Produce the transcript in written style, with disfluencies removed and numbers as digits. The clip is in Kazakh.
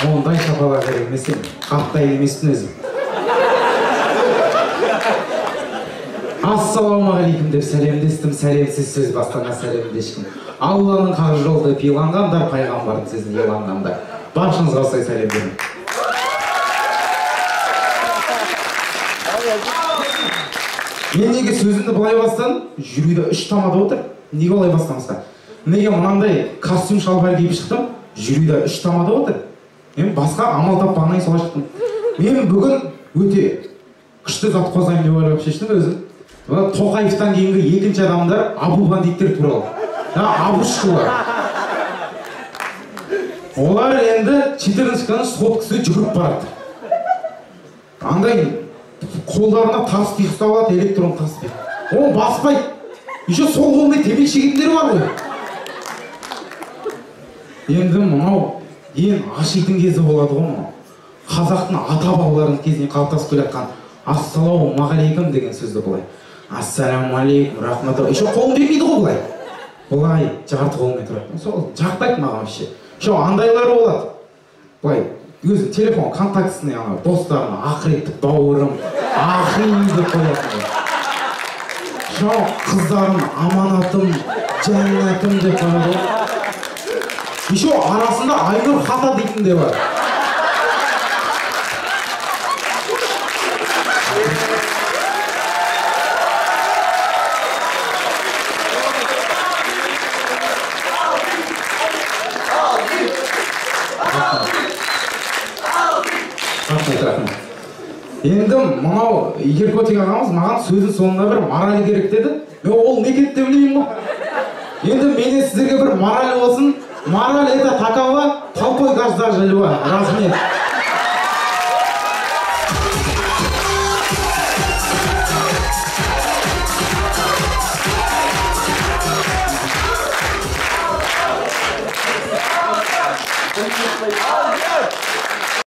Ондай шапалақ керек емес енді. Қатты емеспін өзім. Ассалаумағалейкум деп сәлемдестім, сәлемсіз сөз бастаған сәлемді ешкім. Алланың қақ жолды пиланғандар, пайғамбардың сөзін еланғандар. Баршаңызға осылай сәлем беремін. Мен неге сөзімді былай бастадым? Жюриде 3 тамада отыр. Неге олай бастамасқа? Неге мынандай костюм шалбар киіп шықтым? Жюриде 3 тамада отыр. Мен басқа амал таппағаннан кейін солай шықтым. Мен бүгін өте күшті зат қозғаймын деп ойлап шештім өзім. Тоқаевтан кейінгі екінші адамдар абу бандиттер туралы. Абушкалар. Олар енді 14-ні соткасы жүгіріп барады. Андай қолдарына таспиқ ұстап алады, электрон таспиқ. Оны баспайды. Еще сол қолымен темекі шегетіндер бар ғой. Енді мынау ең ашитын кезі болады ғой мынау. Қазақтың ата-бабаларының кезінен қалыптасып келе жатқан ассалаумағалейкум деген сөзді былай. Ассалаумағалейкум, рахматулла. Еще қолын бермейді ғой былай. Былай жарты қолымен тұрады. Сол жақпайды маған вообще. Еще андайлар болады. Былай өзі телефон контактісіне ана достарына ақыреттік бауырым, ақи деп қоятын. Шау қыздарым, аманатым, жәннатым деп қояды. Еще арасында Айнұр Хата дейтін де бар. Енді мынау Еркотек ағамыз маған сөздің соңында бір мораль керек деді. Мен ол не кетті деп білмеймін ғой. Енді менен сіздерге бір мораль болсын. Мораль это такова, толпой каждого льва. Рахмет.